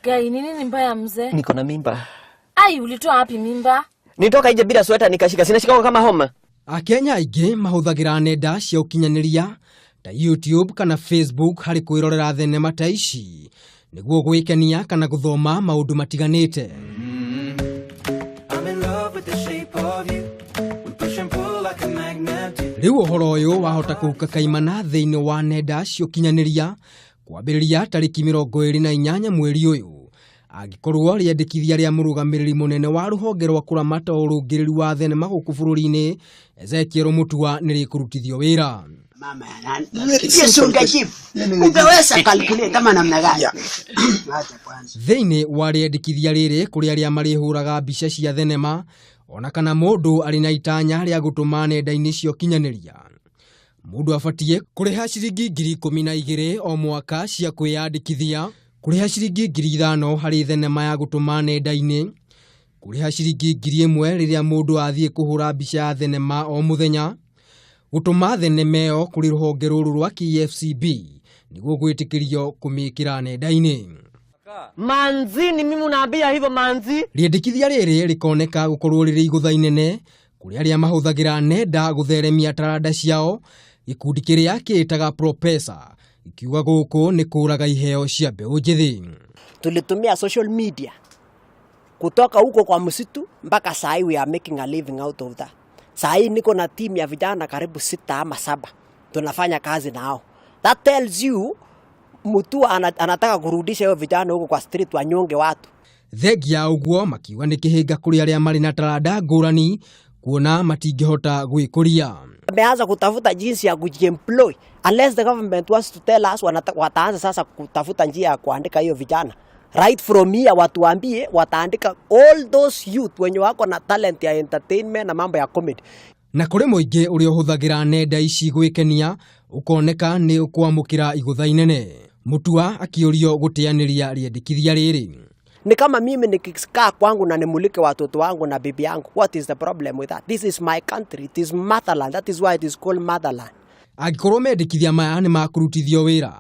Gai, ni nini mbaya mzee? Niko na mimba. Ai, ulitoa wapi mimba? Nitoka nje bila sweta nikashika. Sinashika kama homa. Akenya aingĩ mahũthagĩra nenda cia ũkinyanĩria ta YouTube kana Facebook harĩ kwĩrorera thenema ta ici nĩguo gwĩkenia kana gũthoma maũndũ matiganĩte. I'm in love with the shape of you. We push and pull like a magnet do. Rĩu ũhoro ũyũ wahota kũhuka kaimana thĩinĩ wa nenda cia ũkinyanĩria kwambĩrĩria tarĩki 28 mweri ũyũ angĩkorwo rĩendekithia rĩa mũrũgamĩrĩri mũnene wa rũhonge rwa kũramata ũrũngĩrĩru wa thenema gũkũ bũrũri-inĩ Ezekiel Mutua nĩ rĩkũrutithio wĩra. Mama, Yesu ungejibu. Ungeweza calculate ama namna gani? Acha kwanza. Thĩinĩ wa rĩendekithia rĩrĩ kũrĩ arĩa marĩhũraga mbica cia thenema ona kana mũndũ arĩ na itanya rĩa gũtũma nenda-inĩ cia ũkinyanĩria. Mũndũ abatiĩ kũrĩha ciringi 12,000 o mwaka cia kwĩyandĩkithia, kũrĩha ciringi 5,000 harĩ thenema ya gũtũma nenda-inĩ, kũrĩha ciringi 1,000 rĩrĩa mũndũ athiĩ kũhũra mbica ya thenema o mũthenya, gũtũma thenema ĩyo kũrĩ rũhonge rũrũ rwa KFCB nĩguo gwĩtĩkĩrio kũmĩkĩra nenda-inĩ. Manzi ni mimi unaambia hivyo manzi? Rĩendekithia rĩrĩ rĩkoneka gũkorwo rĩrĩ igũtha inene kũrĩ arĩa mahũthagĩra nenda gũtheremia taranda ciao, gĩkundi kĩrĩa kĩĩtaga Propesa ikiuga gũkũ nĩ kũraga iheo cia mbeũ njĩthĩ. Tulitumia social media kutoka huko kwa msitu mpaka saa hii we are making a living out of that. Saa hii niko na timu ya vijana karibu sita ama saba tunafanya kazi nao. That tells you mtu anataka kurudisha hiyo vijana huko kwa street wanyonge watu. Thengia ũguo makiuga nĩ kĩhĩnga kũrĩ arĩa marĩ na taranda ngũrani kuona matingĩhota gwĩkũria. Wameanza kutafuta jinsi ya kujiemploy unless the government wants to tell us wataanza sasa kutafuta njia ya kuandika hiyo vijana. Right from here watuambie wataandika all those youth wenye wako na talent ya entertainment na mambo ya comedy. Na kũrĩ mũingĩ ũrĩa ũhũthagĩra nenda ici gwĩkenia ũkoneka nĩ ũkwamũkĩra igũtha inene. Mutua akĩũrio gũteanĩria rĩendekithia rĩrĩ. Ni kama mimi nikikaa kwangu na nimulike watoto wangu na bibi yangu. What is the problem with that? This is my country. It is motherland. That is why it is called motherland. Angĩkorwo mendekithia maya nĩ makũrutithio wĩra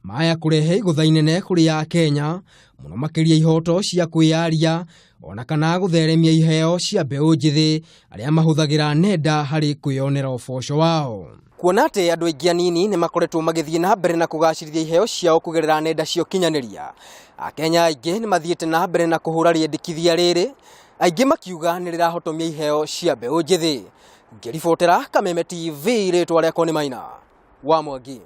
maya kũrehe igũtha inene kũrĩ Akenya mũno makĩria ihoto cia kwĩyaria ona kana gũtheremia iheo cia mbeũ njĩthĩ arĩa mahũthagĩra nenda harĩ kwĩyonera ũboco wao. Kuona atĩ andũ aingĩ anini nĩ makoretwo magĩthiĩ na mbere na kũgacĩrithia iheo ciao kũgerera nenda cia ũkinyanĩria, Akenya aingĩ nĩ mathiĩte na mbere na kũhũra rĩendekithia rĩrĩ, aingĩ makiuga nĩ rĩrahotomia iheo cia mbeũ njĩthĩ. Ngĩribotera Kameme TV, rĩtwa rĩakwa nĩ Maina wa Mwangi.